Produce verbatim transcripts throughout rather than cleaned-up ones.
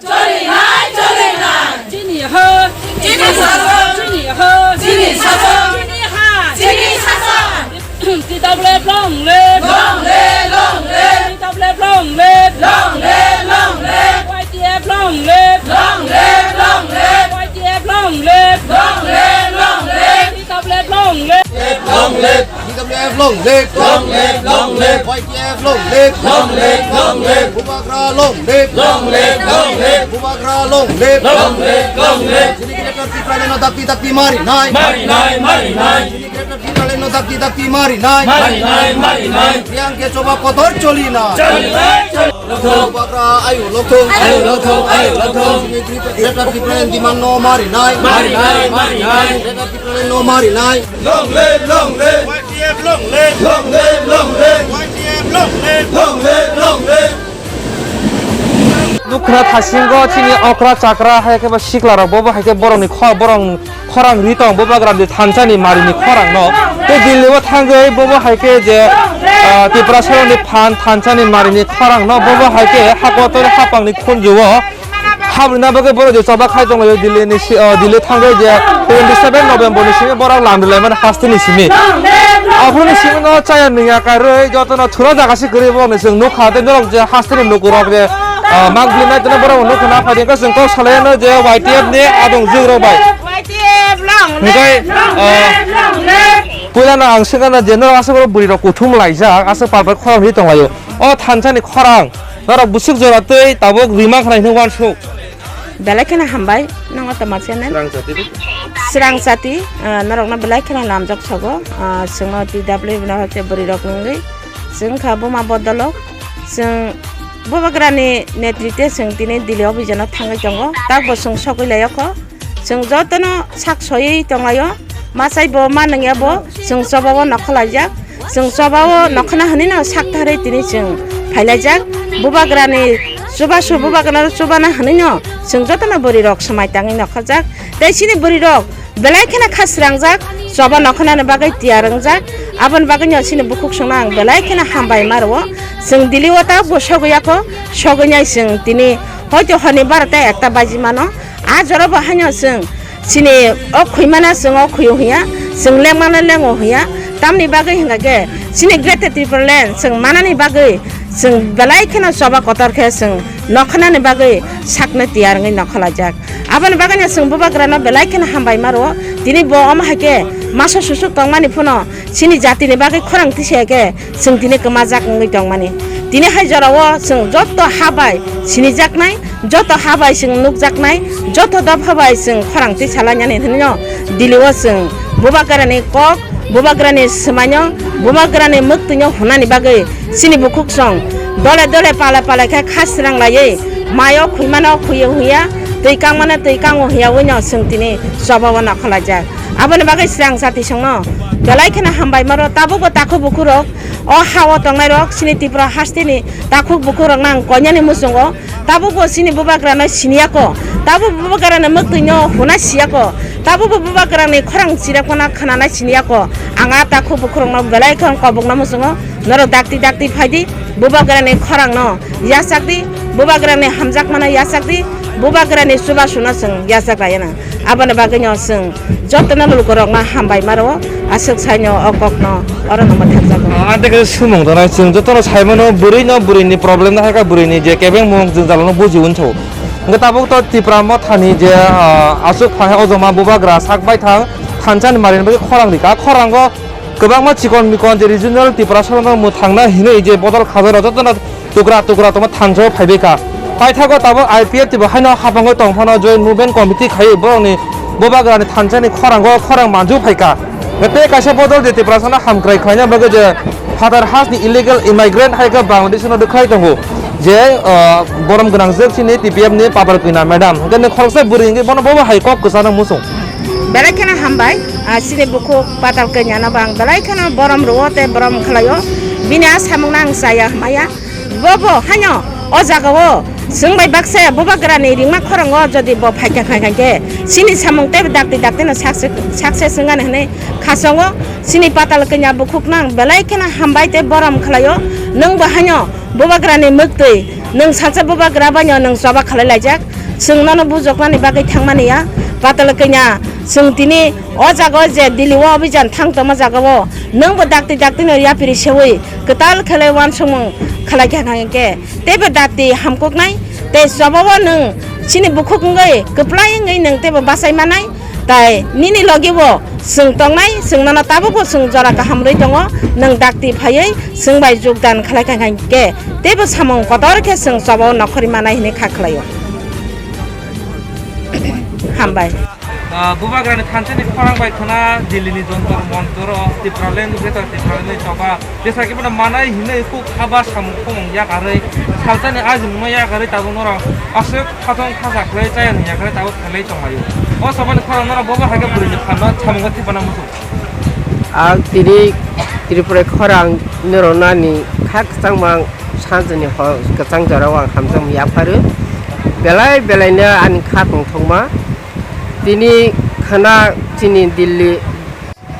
Choli nai, choli nai. Chini ha. Chini sason. Chini ha. Chini sason. Chini ha. Chini sason. T W F long live. Long live, long live. T W F long live. Long live, long live. Y T F long live. Long live, long live. Y T F long live. Long live, long live. T W F long live. Long live. T W F long live. Long live, long live. Y T F long live. Long live, long live. Bubagra long live. Long live, long live. Bubagra long live. Long live, long live. Chini Greater Tipraland no dakti dakti mari nai. Mari nai, mari nai. Chini Greater Tipraland no dakti dakti mari nai. Mari nai, mari nai. Yang ke choba kotor choli na. Choli nai, choli. Bubagra ayu lokthung. Ayu lokthung, ayu lokthung. Chini Greater Tipraland demand no mari nai. Mari nai, mari nai. Greater Tipraland no mari nai. Long live, long live. Y T F long live. Long live, long live. Y T F long live. Long live, long live. Nukha thasingo chini okra chakra hai khe ba sikla rok bobo hai khe borokni kho-, borok khorang ri tong, Bubagra ni thansa ni mari ni khorang no. Tei Delhi o thangwi bobo hai khe je, ah, Tiprasa rok ni phan thansa ni mari ni khorang no bobo hai khe hakotor hapang ni khunju o. Habrina bagwi borok je choba khai tonglaio Delhi ni si-, o, Delhi thangwi je twenty seven November ni simi borok lam rilaimani haste ni simi. Aphuru ni simi no chaya nungya karwi jotono thura jaga se kwrwi borok ni chwng nukha tei norok je haste ni lukurok je, o, mak bini nai tongna borok nukha na phai tongkha chwng kok salaino je Y T F ni adong jwk rok bai. Y T F long live, long live, long live. Puila no ang swngana je norok aswk borok bwrwi rok kuthum laijak aswk pal bai khorang ri tonglaio. O thansa ni khorang. Norok bwswk jora tei tabuk rima khna hinwi uansuk. Belai kheno hambai, nongo toma channel. Srang chati. Srang chati, ah, norokno belai kheno lamjak sogo. Ah, chwngno T W no hoite bwrwi rok nungwi. Chwng kha buma bodolok. Chwng Bubagrani netritwe chwng tini Delhi obhijano thangwi tongo. Takbo chwng sogwi laiyokho. Chwng jotono sak soiwi tonglaio, machai bo ma nungya bo, chwng choba o nokha laijak, chwng choba o nokha na hwnwi no sak tarwi tini chwng phailaijak, Bubagrani chubasu Bubagrano chubana hwnwi no chwng jotono bwrwi rok swmai tangwi nokhajak, tei chini bwrwi rok belai kheno kha srangjak, choba nokha nani bagwi tiyar wngjak, aboni bagwi no chini bukhuk songno ang belai kheno hambai ma rwo, chwng Delhi o ta bo sogwi yakho, sogwi nai chwng tini hoito honi barota ekta baji mano, A jora bo haino chwng chini o khwi mana chwng o khwi o hiya, chwng leng mana leng o hiya, tamni bagwi hwnkha khe chini Greater Tipraland chwng manani bagwi chwng belai kheno choba kotor khe chwng nokhanani bagwi sakno tiyar wngwi nokhalaijak. Aboni bagwino chwng Bubagrano belai kheno hambai ma rwo, tini bo omo hai khe masa susuk tongmani phano chini jatini bagwi khorang tisa khe chwng tini kwmajak wngwi tongmani. Tini hai jorao chwng joto ha bai sinijaknai, joto ha bai chwng nukjaknai, joto dopha bai chwng khorang tisalainani hwnwi no Delhi o chwng Bubagrani kok, Bubagrani swmaino, Bubagrani mwktwino hwnani bagwi chini bukhuk song dole dole pala pala khe kha srang laiwi maio khwimano khwiyo hwnya, twi kangmano twi kango hwnya wino chwng tini chobao nokhalaijak. Aboni bagwi srang chati songno belai kheno hambai maro, tabukbo takhuk bukhurok, o ha-o tongnairok, chini Tripura hasteni takhuk bukhurokno ang koinani muchungo, tabukbo chini Bubagrano siniyako, tabukbo Bubagrani mwktwino huna siyako, tabukbo Bubagrani khorang chirakmano khnana siniyako. Ang a takhuk bukhurokno belai kheno kobokna muchungo, norok dakti dakti phaidi, Bubagrani khorangno yachakdi, Bubagrani hamjakmano yachakdi, Bubagrani chubasungno chwng yachak laiyana. Aboni bagwino chwng jotono lukurokno hambai maro, aswk saino o kokno orono mwthakjago. Ah, ang tei kaisa swngmung tongnai, chwng jotono saimano bwrwino, bwrwini problem no hai khe bwrwini je kebengmung jwngjal no buji uansukgo. Hwnkhe tabuk to Tipra Mothani je, ah, aswk phai o joma Bubagra sak baithang thansani marini bagwi khorang rikha. Khorango kwbangma chikon mikon je regional Tiprasarokno mwthangna hinwi je bodol khajairok jotono tukra tukra tongma thansa o phaibai kha. Paithago tabuk I P F T bo haino hapangwi tong phano joint movement committee khaiwi borokni Bubagrani thansani khorango khorang manju phai kha. Tei kaisa bodol je Tiprasano hamkrai khlaina bagwi je phatar hasni illegal immigrant hai khe Bangladeshno rwkhlai tongo je, ah, borom gwnangjwk chini T P F ni Patal Kanya madam. Hwnkhe khoroksa bwrwi hwnkhe bono bobo hai kok kwchangno muchung. Belai kheno hambai, ah, chini bukhuk Patal Kanyano bo ang belai kheno borom rwo tei borom khlaio. Bini a samungno ang chaya hwmaya. Bo bo haino o jagao chwng bai baksa Bubagrani ringma khorango jodi bo phaikha kha kha khe chini samung tei dakti dakti no success, success wngani hwnwi khachongo. Chini Patal Kanya bukhukno ang belai kheno hambai tei borom khlaio. Nwng bo haino Bubagrani mwktwi Nwng salsa bubagra baino nwng choba khalai laijak. Chwng nono bujoknani bagwi thangmani ya. Patal kanya chwng tini o jaga o je Delhi o obijan thang tongma jaga o nwng bo dakti dakti no yapiri sewi kwtal khelai uansukmung khalai kha hingke teibo dakti hamkuknai tei choba o nwng chini bukhuk wngwi kwplai wngwi nwng teibo bachai manai. Tai nini logi bo chwng tongnai, chwng nono tabukbo chwng jora kaham rwi tongo, nwng dakti phaiwi chwng bai jogdan khlai kha hingke teibo samung kotor khe chwng choba o nokhorwi manai hwnwi kha khlaio. Hambai. Ah, bubagrani thansa ni khorang bai khwna Delhi ni Jantar Mantar o Tipraland, Greater Tipraland ni choba Jesa khe bono manai hinwi kuk haba samung khumung yakarwi salsani ajimungno yakarwi tabuk norok aswk khathong khasa khlai chaya ni yakarwi tabuk khailai tonglaio. O chobani khorang norok bobo hai khe bwrwini phanno samungo thepana muchung. Ang tini Tripura khorang norok nani kha kwchangma sanjani hor kwchang jorao ang hamjakmung yapharu. Belai belaino ani kha tongthokma. Tini khwna chini Delhi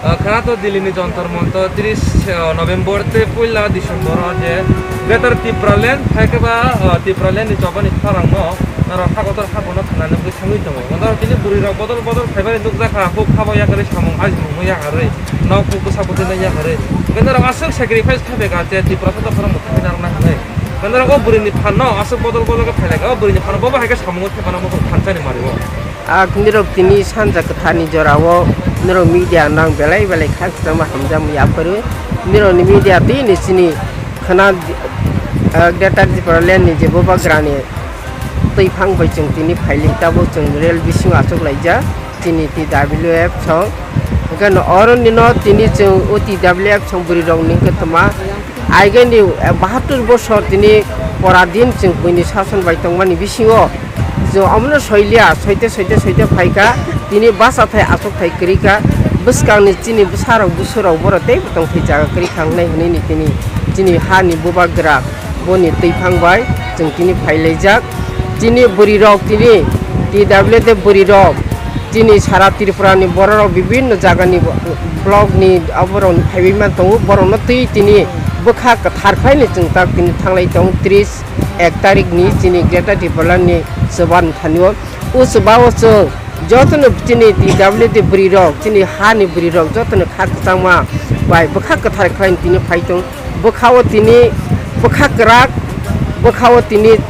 Ah, khwna to Delhi ni Jantar Mantar tris, ah, November tei puila December o je Greater Tipraland, hai khe ba, ah, Tipraland ni chobani khorang no norok ha kotor ha bono khwnani bagwi thangwi tongo. Norok tini bwrwi rok bodol bodol khaibari nukjakha, huk habo yakarwi samung ajimung yakarwi, nok huk bwsa bwtwi no yakarwi. Hwnkhe norok aswk sacrifice khaibekha je Tripura saka khorang bo thangwi narwkna hinwi. Hwnkhe norok o bwrwi ni phan no aswk bodol bodol khe phailaikha, o bwrwi ni phan no bobo hai khe samungo thepana muchung thansa ni mari o. Ah, nirok tini sanja kwtharni jorao nirok media nang belai belai kha kwchangma hamjakmung yapharu. Nirokni media tini chini khwna, ah, Greater Tipraland ni je bubagrani twiphang bai chwng tini phaili tabuk chwng rel bisingo achuk laijak chini T W F song. Hwnkhe no oro nino tini chwng o T W F song bwrwi rokni hwnkhe twma Aigani, eh, bahattur bosor tini pora din chwng buini sason bai tongmani bisingo chwng omono soilia, soite, soite, soite phaikha, tini bachathai achukthai kwrwikha, bwskangni chini bwsarok, busurok borok teibo tongthai jaga kwrwikha wngnai hwnwi tini chini hani bubagra boni twiphang bai chwng tini phailaijak. Chini bwrwirok tini T W F bwrwirok chini sara Tripura ni bororok bibinno jagani block ni aborok phaiwi man tongo, borokno twi tini bwkha kwthar khlaini chwng tak tini thanglai tongo tris ek tarik ni chini Greater Tipraland ni chuban thani o. O chuba o chwng jotono chini T W F bwrwirok, chini hani bwrwirok jotono kha kwchangma bai bwkha kwthar khlaini tini phai tong. Bwkha o tini bwkha kwrak, bwkha o tini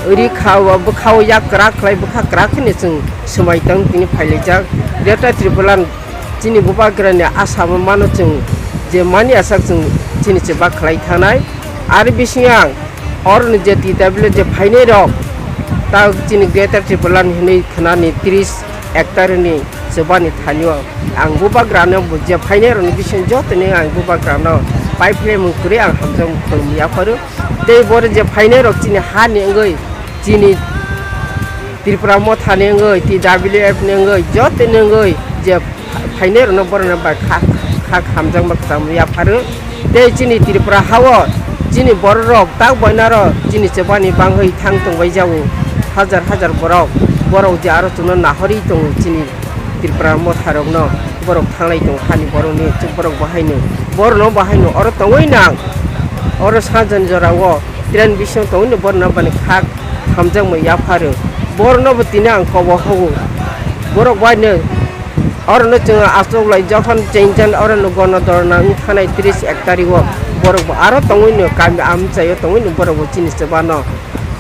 ri kha o, bwkha o yak kwrak khlai, bwkha kwrak kheno chwng swmai tong tini phailaijak. Greater Tipraland chini bubagrani asamo mano chwng je mani asak chwng chini chuba khlai thanai. Ari bising ang oroni je T W F je phainai rok ta chini Greater Tipraland hinwi khwnani tris ektarni chubani thanio ang bubagrano bo je phainai rokni bising jotoni ang bubagrano pai phaimung kwrwi ang hamjakmung khulumwi yapharu. Tei boro je phainai rok chini hani wngwi, chini Tripura mothani wngwi, T W F ni wngwi, jotoni wngwi je phainai rokno borokno bai kha, kha hamjakma kwchangma yapharu. Tei chini Tripura hao chini bororok tak boinaro chini chubani bangwi thang tongbai jago. Hajar hajar borok, borok je aro chwngno nahorwi tongo chini Tripura motharokno borok thanglai tongo hani borokni borok bo haino borokno bo haino oro tongwi nang oro sajani jorao train bisingo tongwi no borokno bani khak hamjakmung yapharo borokno bo tini ang kobo hogo borok baino oro no chwng achuk lai jokhon chengjan oro no gono dorna wng thanai tris ek tarik o borok bo aro tongwi no kami amchaio tongwi no borok bo chini chwbano.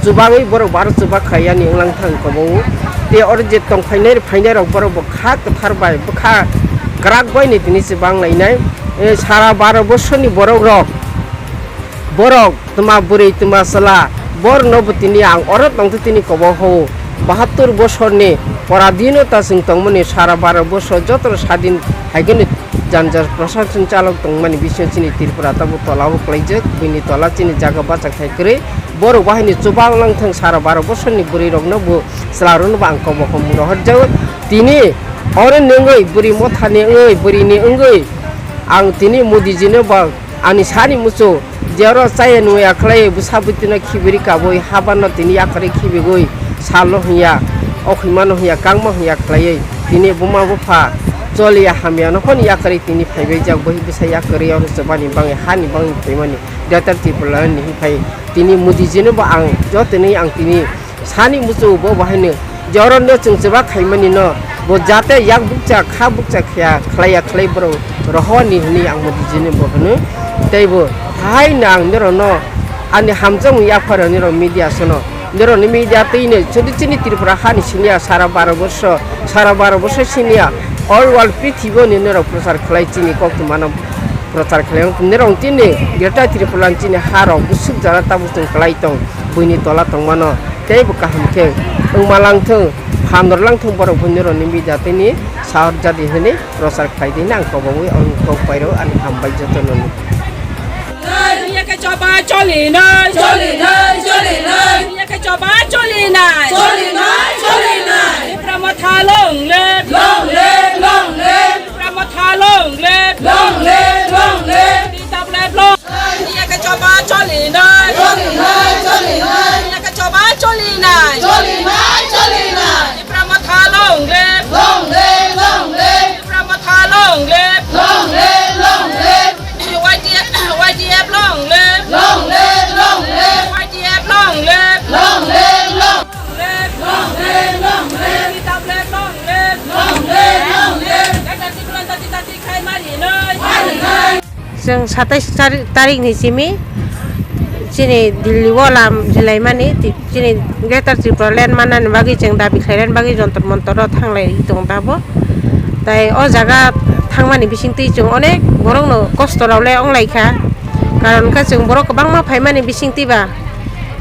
Chubagwi borok bo aro chubak khaiyani wnglang thang kobo. Tei oro je tongphainai phainai rok borok bo kha kwthar bai bwkha kwrak bai ni tini chubang lainai. Eh, sara baro bosor ni borok rok, borok tma bwrwi tma chwla, borok no bo tini ang oro tongtwi tini kobo ho. Bahattur bosor ni pora dino ta chwng tongmani sara baro bosor joto sadin haikhe no janjar prosason chalok tongmani bisingo chini Tripura tabuk tola o kwlaijak, buini tola chini jaga bachak thai kwrwi. Borok bahai ni chubang lang thang sara baro bosor ni bwrwi rok no bo chwla rok no bo ang kobo hom rohor jago. Tini oro ni wngwi bwrwi motha ni wngwi bwrwi ni wngwi ang tini Modi ji no bo ani sani muchung je oro chaya nungya khlai bwsa bwtwi no khibiri kabui haba no tini yakarwi khibigwi sal no hwnya okhima no hwnya kangma hwnya khlaiwi tini buma bupha choliya hamya no phano yakarwi tini phaibai jak bwsa yakarwi oro chubani bangwi hani bangwi phaimani. Greater Tipraland ni hwnphai tini Modi ji no bo ang jotoni ang tini sani muchungo bo bo haino je oro no chwng chuba khaimani no bo jate yak bukcha kha bukcha khaya khlaiya khlai borok rohorni hwnwi ang Modi ji no bo hwno. Tei bo haino ang norok no ani hamjakmung yaphar nirok media sono. Norokni media twi no chwng chini Tripura hani siniya sara baro borsho, sara baro borsho siniya all world prithibi ni norok prochar khlai chini koktwma no prochar khlai wng tong. Norok chini Greater Tipraland chini ha rok bwswk jora tabuk chwng khlai tong buini tola tongmano tei bo kaham khe wngma lang thung, phan rw lang thung borok bo norokni media twi ni sahor jadi hwnwi prochar khlai di nang kobogwi ang kok pairo ani hambai jotono. Yake choba choli nai. Choli nai, choli nai. Yake choba choli nai. Choli nai, choli nai. Tipra Motha long live. Long live, long live. Tipra Motha long live. Long live, long live. Tita Blep long. Yake choba choli nai. Choli nai, choli nai. Yake choba choli nai. Choli nai, choli nai. Tipra Motha long live. Long live, long live. Tipra Motha long live. Long live, long live. Y T F, Y T F long live. Long live, long live. Y T F long live. Long live, long live. Long live, long live. Long live, long live. Long live, long live. Tati tati khai mari noi. Chwng satais tari-, tarik ni simi chini Delhi o lam jilaimani ti-, chini Greater Tripura Land manani bagwi chwng dabi khlainani bagwi Jantar Mantar o thanglai tong tabo. Tai o jaga thangmani bisingtwi chwng onek borokno kosto rok le onglaikha. Karon khe chwng borok kwbangma phaimani bisingtwi ba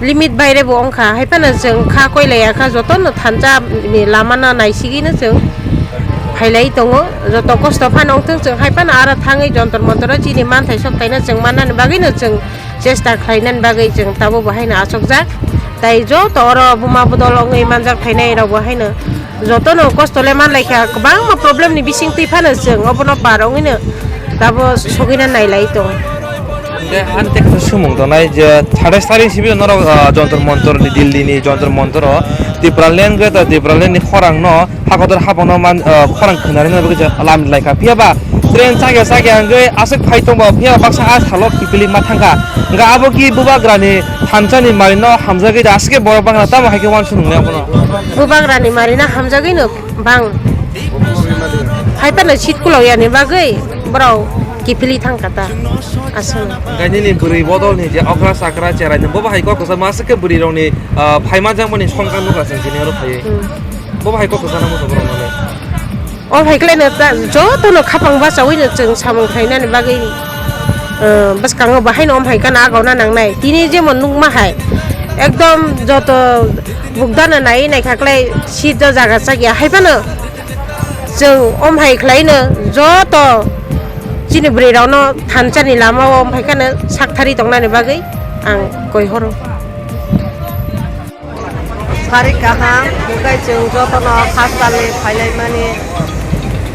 limit baire bo wngkha, hai phano chwng kha koilai ya kha, jotono thansa ni lama no naisigwi no chwng phailai tongo, joto kosto phano wngthung chwng hai phano aro thangwi Jantar Mantar o chini manthai sokthai no chwng mannani bagwi no chwng chesta khlainani bagwi chwng tabuk bo haino achukjak, tai joto oro buma bodol wngwi manjak phainai rok bo haino. Jotono kosto le manlaikha, kwbangma problem ni bisingtwi phano chwng obono par wngwino tabo sogwina nailai tongo. Hwnkhe ani tei kaisa swngmung tongnai je, satais tarik simi norok, ah, Jantar Mantar ni, Delhi ni Jantar Mantar o Tipraland, Greater Tipraland ni khorang no, hakotor hapang no man, ah, khorang khwnarina bagwi je lam laikha. Phiya ba train chakya chakya hwnkhe aswk phai tongba, phiya ba baksa a salo kiphilwi ma thangkha. Hwnkhe abo ki bubagrani thansa ni mari no hamjagwi da aswk khe borok bangla tamo hai khe uansuk nungnai abono. Bubagrani mari no hamjagwi no bang. Hai phano seat kulo yani bagwi borok kiphilwi thangkha ta aswk. Hwnkhe nini bwrwi bodol ni je okra chakra cherai no bo bahai kok kwchangma aswk khe bwrwi rok ni, ah, phai manjakmani songkar nukha chwng tini oro phaiwi. Hmm. Bo bahai kok kwchangma muchung borok no le. O hai khlai no ta, joto no khapang bachaui no chwng samung khlainani bagwi, eh, bwskango bahai no om hai khe no agau na nangnai. Tini jemon nukma hai, ekdom joto bugdano naiwi naikha khlai seat o jaga chakya hai phano chwng om hai khlai no joto chini bwrwi rok no thansa ni lama o om hai khe no sak thari tongnani bagwi ang koi horo. Sari kaham, hwnkhe chwng jotono hasteni phailaimani,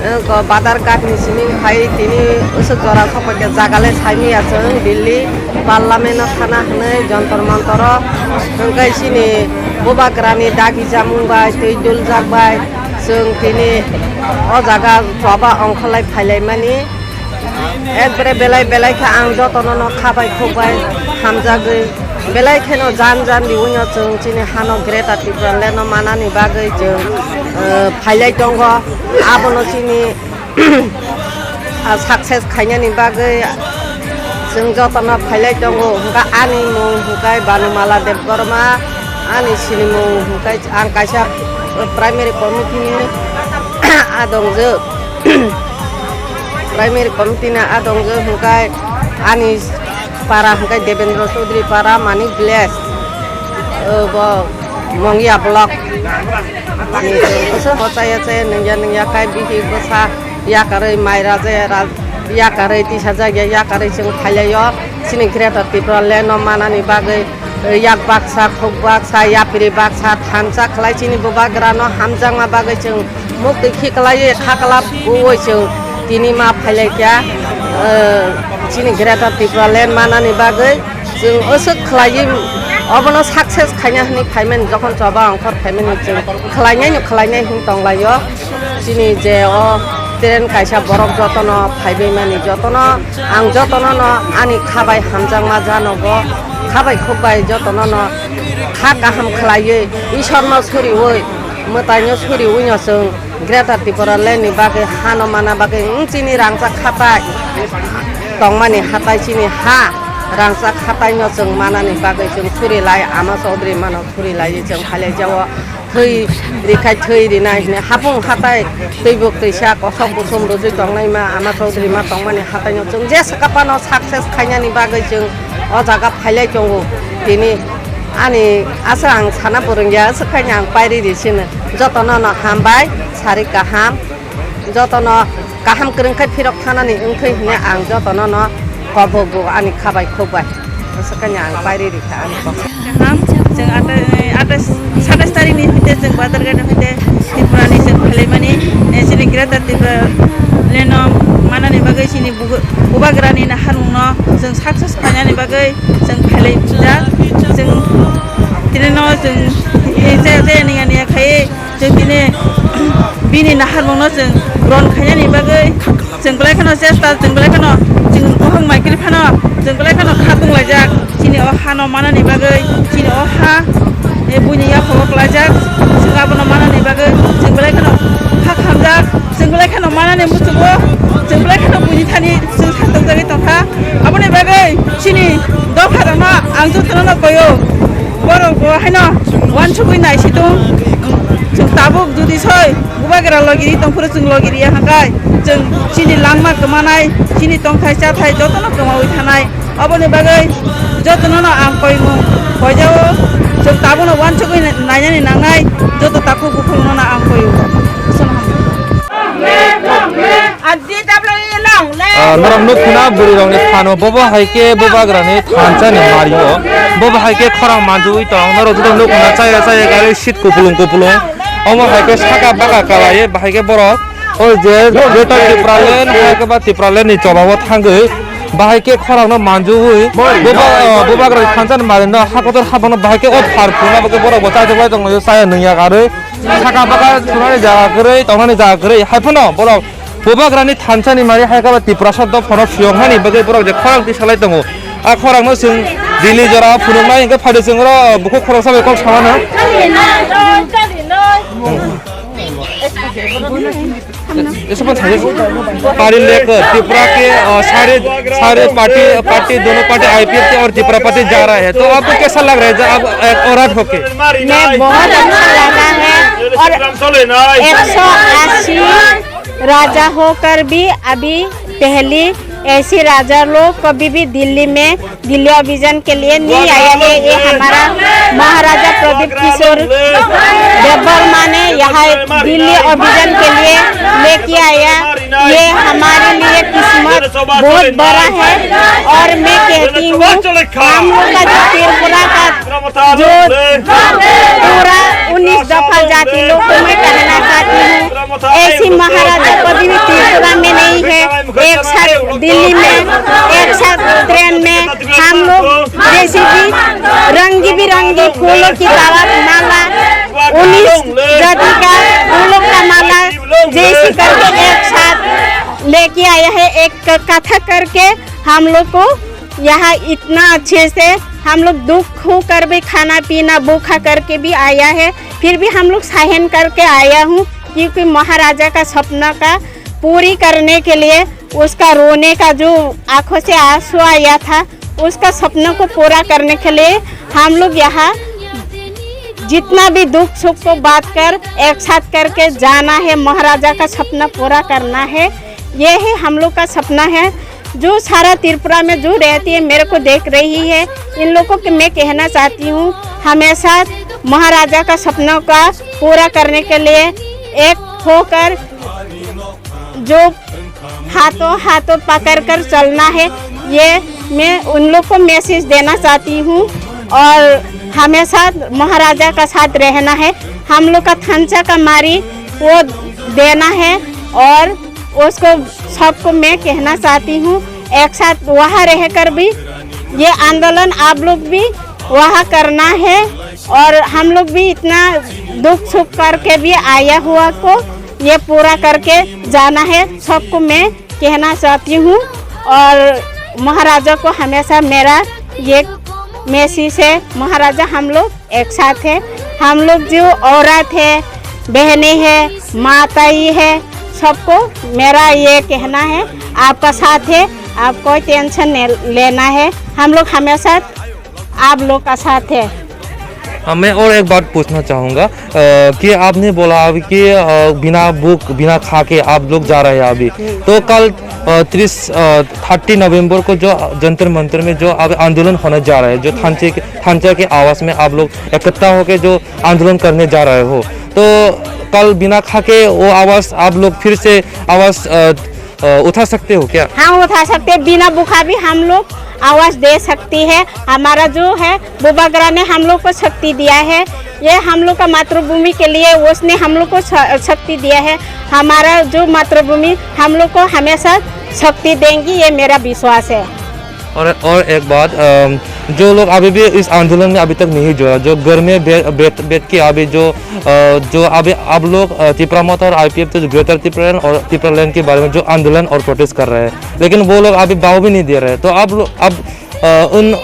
eh, go badar ghat ni simi phai tini usuk jora sokphaikhe jaga le saimanya chwng Delhi Parliament o thana hwnwi Jantar Mantar o, hwnkhe chini bubagrani dagi chamung bai twi duljak bai chwng tini o jaga choba ongkholai phailaimani. Ekbare belai belai khe ang jotono no kha bai khuk bai hamjagwi belai kheno jan jan riwi no chwng chini hano Greater Tipraland no manani bagwi chwng, eh, phailai tongo. Abono chini, ah, success khainani bagwi chwng jotono phailai tongo. Hwnkhe ani mung hwnkhe Banumala Debbarma, ani sinimung hwnkhe ang kaisa primary committee ni adongjwk. Primary committee ni adongjwk hwnkhe ani para hwnkhe Devendra Chaudhary para Manik Village, o bo Mongia block. Ni chwng bwsa bo chaya chaya nungya nungya khai bihik bwsa yakarwi mai raja ra-, yakarwi tisa jakya yakarwi chwng phailaio chini Greater Tipraland no manani bagwi. Yak baksa, khuk baksa, yapri baksa, thansa khlai chini bubagrano hamjakma bagwi chwng muktwi khiklaiwi khaklap uwi chwng tini ma phailaikha, eh, chini Greater Tipraland manani bagwi chwng aswk khlaiwi Obono success khaina hwnwi phaimani, jokhon choba ongkhor phaimani chwng khlainai no khlainai hwn tonglaio. Chini je o train kaisa borok jotono phaibai mani, jotono ang jotono no ani khabai hamjakma janogo, khabai khukbai jotono no kha kaham khlaiwi, Ishorno suriwi, mwtaino suriwi no chwng Greater Tipraland ni bagwi hano mana bagwi, wng chini rangchak khatai tongmani hatai, chini ha rangchak hatai no chwng manani bagwi chwng suri lai, Ama Chaudhary mano suri lai chwng phailai jao. Thwi rikhai thwi rinai hwnwi hapung hatai twibuk twisa kosok buchung rwjwi tongnai ma Ama Chaudhary ma tongmani hatai no chwng je sakapano success khainani bagwi chwng o jaga phailai tongo. Tini ani asa ang sana purungya, aswk khaina ang pairi ri sino. Jotono no hambai, sari kaham, jotono kaham kwrwng khai phirok thanani wngthwi hwnwi ang jotono no kobogo ani khabai khukbai. Aswk khaina ang pairi ri kha ani kok. Kaham, chwng atai, atai, satais tarikh ni hwnkhe chwng Badharghat ni hwnkhe Tripura ni chwng phailaimani, eh, chini Greater Tripura Land o manani bagwi chini bubagrani naharmung no chwng success khainani bagwi chwng phailai jak. Chwng tini no chwng, eh, je, je niya niya khai chwng tini bini naharmung no chwng ron khainani bagwi chwng belai kheno chesta, chwng belai kheno chwng buphang mai kwrwi phano chwng belai kheno kha tonglaijak. Chini o hano manani bagwi, chini o ha, eh, buini yaphoro kwlaijak. Chwng abono manani bagwi chwng belai kheno kha khamjak. Chwng belai kheno manani muchungo, chwng belai kheno buini thani chwng sa tongjagwi tongkha. Aboni bagwi chini dopharokno ang jotono no koyo, borok bo haino uansugwi naisitung. Chwng tabuk judi soi bubagra logi ri tongphuru chwng logi riya hwnkhe chwng chini langma kwmanai, chini tongthai chathai jotono kwmawi thanai. Aboni bagwi jotono no ang koimung koijao, chwng tabukno uansugwi nainani nangnai, joto takhuk bukhukno no ang koio. Aswkno hambai. Ah, norok nuk khuna bwrwi rokni phano, bobo hai khe bubagrani thansa ni mario, bobo hai khe khorang manjui tong, norok joto nuk khuna chaya chaya gari seat kupulung kupulung, omo hai khe saka baka kalai, bahai khe borok o je Greater Tipraland, hai khe ba Tipraland ni choba o thangwi, bahai khe khorang no manjui, buba-, bubagrani thansa ni mario no hakotor habang no bahai khe o phar phuna bo khe borok bo chaitok lai tong laio, chaya nungya karwi. Saka baka thunani jaga kwrwi, tongnani jaga kwrwi, hai phano borok bubagrani thansa ni mari hai khe ba Tiprasa dophano phiyok hani bagwi borok je khorang twi salai tongo. A khorang no chwng Delhi jora phunuknai hwnkhe phaidi chwng oro bukhuk khoroksa bai kok samano. ऐसे बात है। पारी लेकर त्रिपुरा के, अ, सारे, सारे party, party, दोनों party IPF के और त्रिपुरा पार्टी जा रहा है, तो आपको कैसा लग रहा है जब आप, अ, औरत होके? मैं बहुत अच्छा लगा है और एक सौ अस्सी राजा होकर भी अभी पहली ऐसी राजा लोग कभी भी दिल्ली में दिल्ली अभियान के लिए नहीं आया है। ये हमारा महाराजा प्रदीप किशोर देववर्मा ने यहाँ दिल्ली अभियान के लिए लेके आया। ये हमारे लिए किस्मत बहुत बड़ा है। और मैं कहती हूँ, हम लोग का जो त्रिपुरा का जो पूरा उन्नीस दफा जाति लोग को मैं कहना चाहती हूँ, ऐसी महाराजा कभी भी त्रिपुरा में नहीं है। एक साथ दिल्ली में, एक साथ ट्रेन में हम लोग जैसे कि रंगी बिरंगी फूलों की तरह माला, उन्नीस जाति का फूलों का माला जैसे करके एक साथ लेके आया है। एक क-, कथा करके हम लोग को यहाँ इतना अच्छे से हम लोग दुख होकर भी खाना पीना भूखा करके भी आया है, फिर भी हम लोग सहन करके आया हूँ, क्योंकि महाराजा का सपना का पूरी करने के लिए उसका रोने का जो आंखों से आंसू आया था, उसका सपनों को पूरा करने के लिए हम लोग यहाँ जितना भी दुख सुख को बात कर एक साथ करके जाना है, महाराजा का सपना पूरा करना है। ये ही हम लोग का सपना है। जो सारा त्रिपुरा में जो रहती है, मेरे को देख रही है, इन लोगों को मैं कहना चाहती हूँ, हमेशा महाराजा का सपनों का पूरा करने के लिए एक होकर जो हाथों हाथों पकड़कर चलना है, ये मैं उन लोग को मैसेज देना चाहती हूँ। और हमेशा महाराजा का साथ रहना है। हम लोग का थंचा का मारी वो देना है। और उसको सबको मैं कहना चाहती हूँ, एक साथ वहाँ रहकर भी ये आंदोलन आप लोग भी वहाँ करना है और हम लोग भी इतना दुख सुख करके भी आया हुआ को ये पूरा करके जाना है। सबको मैं कहना चाहती हूँ और महाराजा को हमेशा मेरा ये मैसेज है, महाराजा हम लोग एक साथ है, हम लोग जो औरत है, बहनें है, माताई है, सबको मेरा ये कहना है, आपका साथ है, आप कोई टेंशन नहीं लेना है, हम लोग हमेशा आप लोग का साथ है। हाँ, मैं और एक बात पूछना चाहूँगा, अ, कि आपने बोला अभी कि, अ, बिना भूख, बिना खा के आप लोग जा रहे हैं अभी। हम्म। तो कल, अ, तीस, अ, थर्टी नवंबर को जो जंतर मंतर में जो अब आंदोलन होने जा रहा है, जो थानचे के, थानचा के आवास में आप लोग इकट्ठा होके जो आंदोलन करने जा रहे हो, तो कल बिना खा के वो आवाज आप लोग फिर से आवाज, अ, अ, उठा सकते हो क्या? हाँ, उठा सकते हैं। बिना भूखा भी हम लोग आवाज दे सकती है। हमारा जो है, बुबागरा ने हम लोग को शक्ति दिया है। ये हम लोग का मातृभूमि के लिए उसने हम लोग को श-, शक्ति दिया है। हमारा जो मातृभूमि हम लोग को हमेशा शक्ति देंगी, ये मेरा विश्वास है। और, और एक बात, अम, जो लोग अभी भी इस आंदोलन में अभी तक नहीं जुड़ा, जो घर में बै-, बैठ, बैठ के अभी जो, अ, जो अभी आप लोग, अ, तिपरा मोर्चा और आईपीएफ तो ग्रेटर तिपरालैंड और तिपरालैंड के बारे में जो आंदोलन और प्रोटेस्ट कर रहे हैं, लेकिन वो लोग अभी भाव भी नहीं दे रहे, तो आप लोग, आप, अ, उन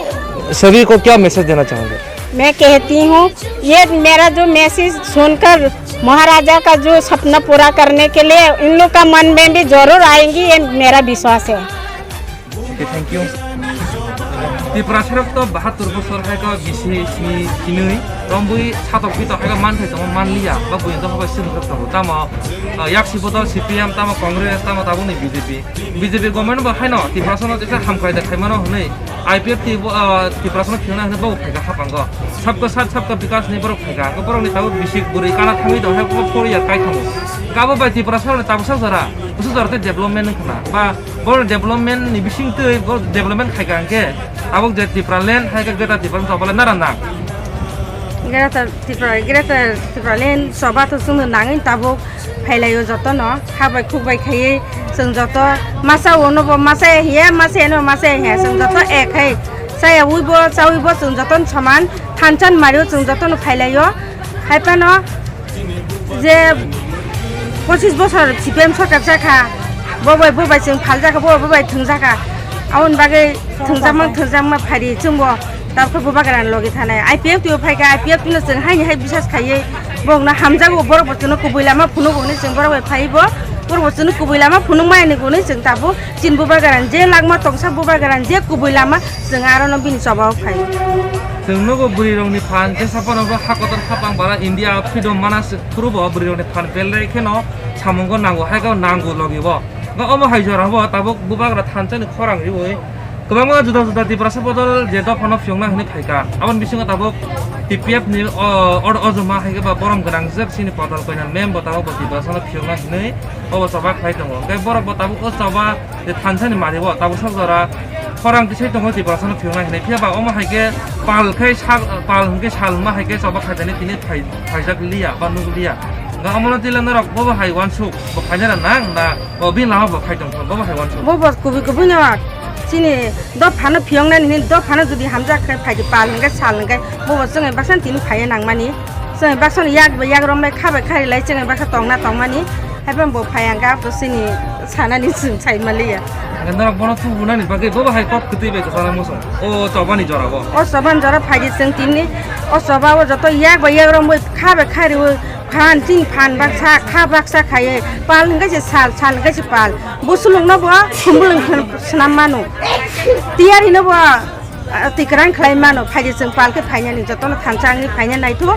सभी को क्या मैसेज देना चाहोगे? मैं कहती हूँ, ये मेरा जो मैसेज सुनकर महाराजा का जो सपना पूरा करने के लिए इन लोग का मन में भी जरूर आएंगी, ये मेरा विश्वास है। Okay, thank you. Tiprasa rok to bahatur bosor hai ko bisi sini sinui rombui satok pito hai ko man thai tongma man liya, ba buino to habai sini rok tongo. Tamo, ah, yaksi botol C P M, tamo Congress, tamo tabukni B J P. B J P government bo haino Tiprasa no tesa hamkrai da khaimano hwnwi I P F T bo, ah, Tiprasa no phiyokna hwnwi bo phaikha hapango. Sabka saath sabka bikas ni borok phaikha. Borok ni tabuk bisik bwrwi kana thangwi tong hai ko four year kai thango. Kabo bai Tiprasa rok ni tabuk sa jora, busa jora tei development wngkha na. Ba Borok development ni bising twi, borok development khai ka hwnkhe, abo je Tipraland hai khe Greater Tipraland choba le nara nang. Greater Tripura, Greater Tipraland choba to chwngno nangwi tabuk phailaio jotono, ha bai khuk bai khaiwi chwng joto masa uno bo masa ya hiya, masa ya no masa ya hiya, chwng joto ek hai chaya ui bo, chaui bo chwng jotono soman thansa ni mario chwng jotono phailaio. Hai phano je pochis bosor C P M sorkar jakha, bo bai, bo bai chwng phal jakha, bo bai, bo bai thwng jakha. Aboni bagwi thwngjakma, thwngjakma phari chwngbo tabukhe bubagrani logi thanai. I P F T o phaikha, I P F T no chwng haini hai bisas khaiwi borokno hamjago, borokbo chwngno kubui lama phunugo hwnwi chwng borok bai phaiwi bo, borokbo chwngno kubui lama phunukmani hwnwi chwng tabuk chini bubagrani je langma tongsa bubagrani je kubui lama chwng arono bini chobao phai. Chwng nugo bwrwirokni phan, jesa phano bo ha kotor hapang bara India freedom mana se phuru bo bwrwirokni phan belai kheno samungo nango, hai khe nango logi bo. Bo omo hai jora bo tabuk bubagra thansa ni khorang riwi kwbangma juda juda Tiprasa bodol je dophano phiyokna hwnwi phaikha. Aboni bisingo tabuk T P F ni o, o, ojoma hai khe ba borom gwnang jwk chini Kotal Koinal mem bo tabuk bo Tiprasa no phiyokna hwnwi obo choba khlai tongo. Hwnkhe borok bo tabuk o choba je thansa ni mari o tabuk sak jora khorang tisai tongo Tiprasa no phiyokna hinwi. Phiya ba omo hai khe pal khai sal, pal hwnkhe sal wngma hai khe choba khaijani tini phai, phaijak liya ba nuk liya. Hwnkhe omo no tila norok bo bo hai uansuk bo khaina nang na bo bini lama bo khai tong bo bo hai uansuk. Bo bo kubui kubui no chini dophano phiyoknani hinwi dophano jodi hamjak khe phaidi pal hwnkhe sal hwnkhe bo bo chwngwi baksa tini phaiya nangmani. Chwngwi baksa no yak bai yak romlai kha bai kha rilai chwngwi baksa tongna tongmani. Haiphano bo phai ang khe abo chini sanani chwng sai maliya. Norok bono tubunani bagwi bobo hai kok kwtwi bai kwchangma muchung. O chobani jora bo. O chobani jora phaidi chwng tini. O choba o joto yak bai yak romwi kha bai kha riwi phan chini phan baksa kha baksa khaiwi pal hwnkhe se sal sal hwnkhe se pal. Busulungno bo sumbulung swnam mano. Tiyarino bo Ah, twi kwrang khlai mano, phaidi chwng pal khe phainani, jotono thansa wngwi phaina naitho.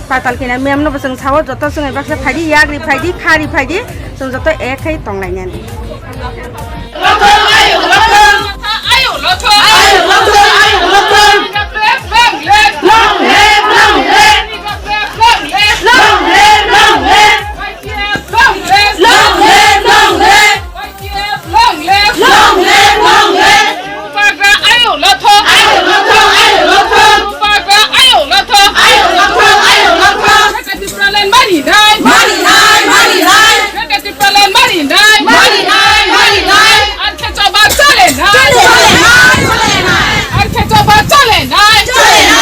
Patal kina mem no bo chwng sao, joto chwngwi baksa phaidi, yak ri phaidi, kha ri phaidi, chwng joto ek khai tonglainani. Long live, long live! Y T F, long live! Long live, long live! Bubagra ayuk lothok! Ayuk lothok, ayuk lothok! Bubagra ayuk lothok! Ayuk lothok, ayuk lothok! Greater Tipraland mari nai! Mari nai, mari nai! Greater Tipraland mari nai! Mari nai, mari nai! Ar khe choba chole nai! Chole nai, chole nai! Ar khe choba chole nai! Chole nai!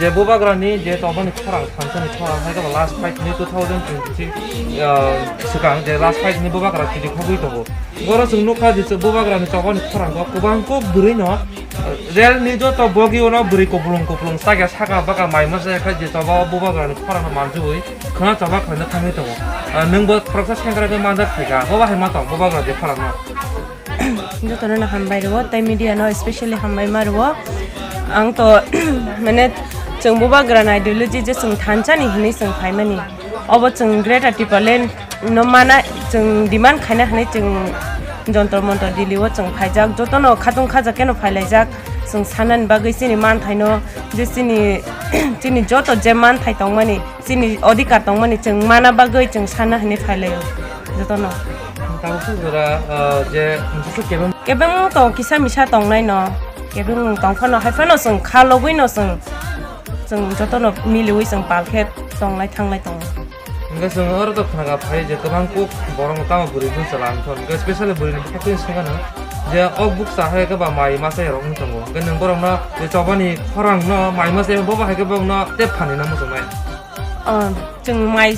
Je bubagrani je chobani khorang, thansani khorang, hai khe last fight ni two thousand twenty-three, ah, swkang je last fight ni bubagra chiri khogwi tongo. Boro chwng nukha je chwng bubagrani chobani khorang o kwbang kuk bwrwi no, ah, rel ni joto bogi uno bwrwi kupulung kupulung chakya saka baka mai masa kha je choba bubagrani khorang no manjui khwna choba khlaina thangwi tongo. Ah, nwng bo khoroksa sengkrak khe manjak thai kha, bo bahai ma tong bubagra je khorang no. Jotono no hambai rwo, tei media no specially hambai ma rwo. Ang to, mane, chwng bubagrani ideology je chwng thansani hinwi chwng phaimani. Obo chwng Greater Tipraland no mana chwng demand khaina hinwi chwng Jantar Mantar Delhi o chwng phaijak. Jotono khatung khajak keno phailaijak. Chwng sanani bagwi chini manthaino je chini, chini joto je manthai tongmani, chini odhikar tongmani chwng mana bagwi chwng sana hinwi phailaio jotono. Tabuk jora, ah, je, kebeng kebeng to kisa misa tongnai no, kebeng tong phano hai phano chwng kha logwi no chwng, chwng jotono miliwi chwng pal khe tongnai thangnai tongo. Hingke chwng oro to khnaga phai je kwbang kuk borok no tamo bwrwi bwsa lang thon. Hingke specially bwrwi ni bwkhak twi swngano je ok bukcha hai khe ba mai masa rok wng tongo. Hingke nwng borok no je chobani khorang no mai masa bo bahai khe borok no tei phani na muchungnai. Oh, chwng mai,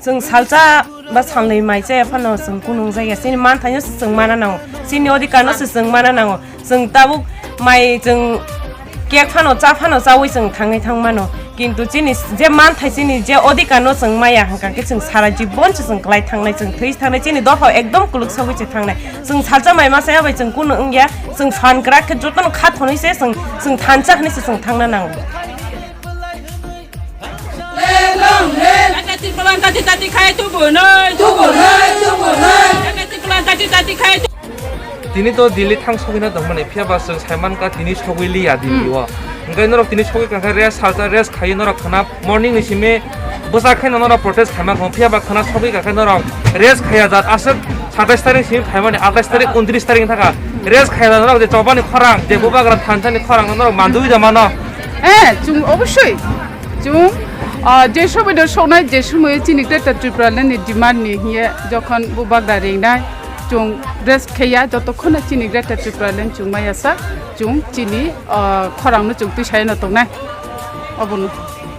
chwng salsa ba salnwi mai chaya phano chwng kunung jaya. Chini manthaino se chwng mana nango. Chini odhikar no se chwng mana nango. Chwng tabuk mai chwng cake phano cha phano chawi chwng thangwi thangmano. Kintu chini je manthai chini je odhikar no chwng maya hwnkha khe chwng sara jibon se chwng kwlai thangnai, chwng thwi thangnai, chini dopha ekdom kwlwk sagwi se thangnai. Chwng salsa mai masa ya bai chwng kunu wngya, chwng phan kwrak khe jotono kha thonwi se chwng, chwng thansa hwnwi se chwng thangna nango. Tati tati tati khai tu bunai. Tu bunai, tu bunai. Tati tati tati khai tu. Tini to Delhi thang sogwi na tongmani, phiya ba chwng sai mankha tini sogwi liya Delhi o. Hwnkhe norok tini sogwi kha khe rest salsa rest khai norok khna morning ni simi bwsa khe norok protest khai mankha, phiya ba khna sogwi kha khe norok rest khaiya jat aswk satais tarik simi phaimani, atais tarik, untris tarik thaka rest khaiya jat norok je chobani khorang je bubagra thansani khorang norok mandui da mano. Eh, chwng obosoi. Chwng, ah, je somoino soknai, je somoio chini Greater Tipraland ni demand ni hiye jokhon bubagra ringnai, chwng rest kheya, jotokhon no chini Greater Tipraland chwng maya sak, chwng chini, ah, khorang no chwng twi sayano tongnai. Obono.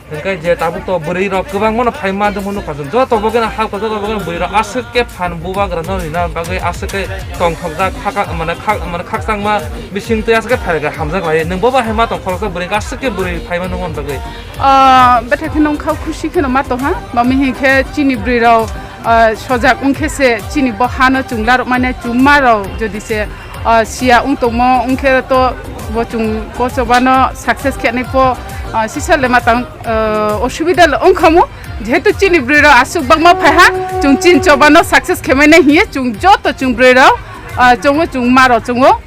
Hingke je tabuk to bwrwi rok kwbangma no phaima dongmo nukha chwng, joto bogeno halka joto bogeno bwrwi rok aswk khe phan bubagra no rina bagwi aswk khe tongthokjak khaka, mane khak, mane khakchangma bising twi aswk khe phaikha hamjak lai. Nwng bo bahai ma tong khoroksa bwrwi aswk khe bwrwi phaima nukmani bagwi. Ah, betha khe nong kha khusi kheno ma tong ha. Mami hinkhe chini bwrwi rok, ah, sojak wngkhe se chini bo hano chwng larok mane chwngma rok jodi se, ah, siya wng tongmo wngkhe to bo chwng bo chobano success khe nai pho, ah, sisa le ma tang, ah, osubida le wngkhamu. Jehetu chini bwrwi rok aswk bangma phai ha, chwng chini chobano success khe mai nai hiye chwng joto chwng bwrwi rok, ah, chwngmo chwngma rok chwngo.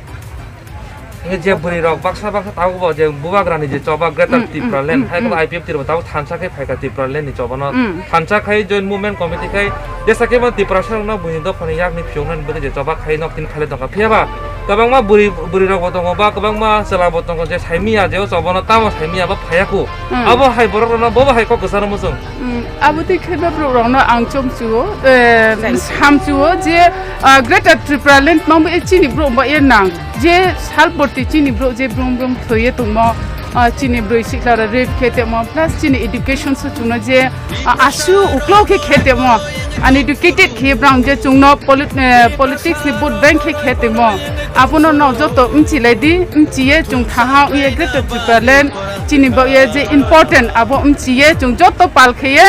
Hingke je bwrwi rok baksa baksa tabuk bo je bubagrani je choba Greater Mm, mm, Tipraland, mm, hai mm. Khe I P F T rok tabuk thansa khe phaikha Tipraland ni chobano. Mm. Thansa khai Joint Movement Committee khai jesa khe bo Tiprasa rokno buini dophani yakni phiyoknani bagwi je choba khai nok tin khailai tongkha. Phiya ba kwbangma bwrwi, bwrwi rok bo tongo ba kwbangma chwla bo tongo je saimiya je o chobano tamo saimiya ba phaiyaku. Mm. Abo hai borok rokno bo bo hai kok kwcharo muchung. Mm, abo twi khe ba borok rokno ang chomchuo, eh, Thank you. Samchuo je, ah, Greater Tipraland mangbo e chini borok ba e nang. Je salporti chini borok je brum brum thwiye tongmo, ah, chini bwrwi sikla rok rape khe tongmo, plus chini education so chwngno je, ah, asu uklok khe khe tongmo, uneducated khe brang je chwngno polit-, eh, politics ni vote bank khe khe tongmo. Abono no joto mchilai di, mchiye chwng thaha ye Greater Tipraland chini bo ye je important abo mchiye chwng joto pal khe ye,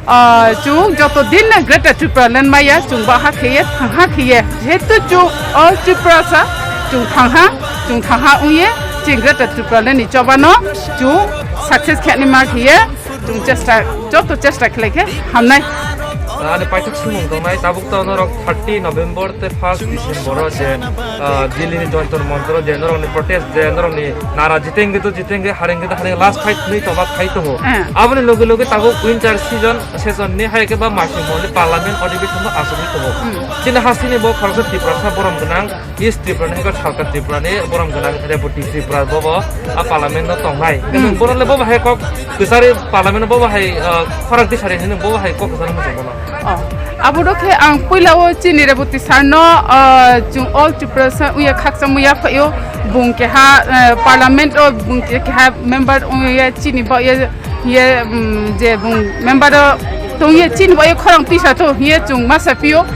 Ah, chwng joto din na Greater Tipraland maya, chwng ba ha kheye, thang ha kheye. Jehetu chwng all Tiprasa, chwng thang ha, chwng thang ha wngye, chwng Greater Tipraland ni chobano chwng success khe ni ma kheye, chwng chesta, joto chesta khlai khe hamnai. Ani paithak simung tongnai, tabuk to norok thirty November tei first December o je, ah, Delhi ni Jantar Mantar o je norok ni protest je norok ni nara jitenge to jitenge, harenge to harenge, last fight nui tongma khai tongo. Eh. Aboni loge loge tabuk winter season session ni hai khe ba masing moni parliament adhibeshon no achugwi tongo. Hmm. Chini hasteni bo khoroksa Tiprasa borom gwnang, East Tripura ni hai khe Salka Tripura ni borom gwnang Reboti Tripura bo bo a parliament no tongnai. Hmm. Bono le bo bo hai kok kwchari parliament bo bo hai, ah, khorang tisari hino bo bo hai kok kwchari muchung bono. Oh. Abo rok khe ang puila o chini Reboti sir no, ah, chung all Tripura sa uya khakchangma yaphaio, bung keha, eh, parliament o bung ke-, keha member uya chini ba uya, ye, mm, je bung member o tong ye chini ba uya khorang tisa to ye chung masa pio.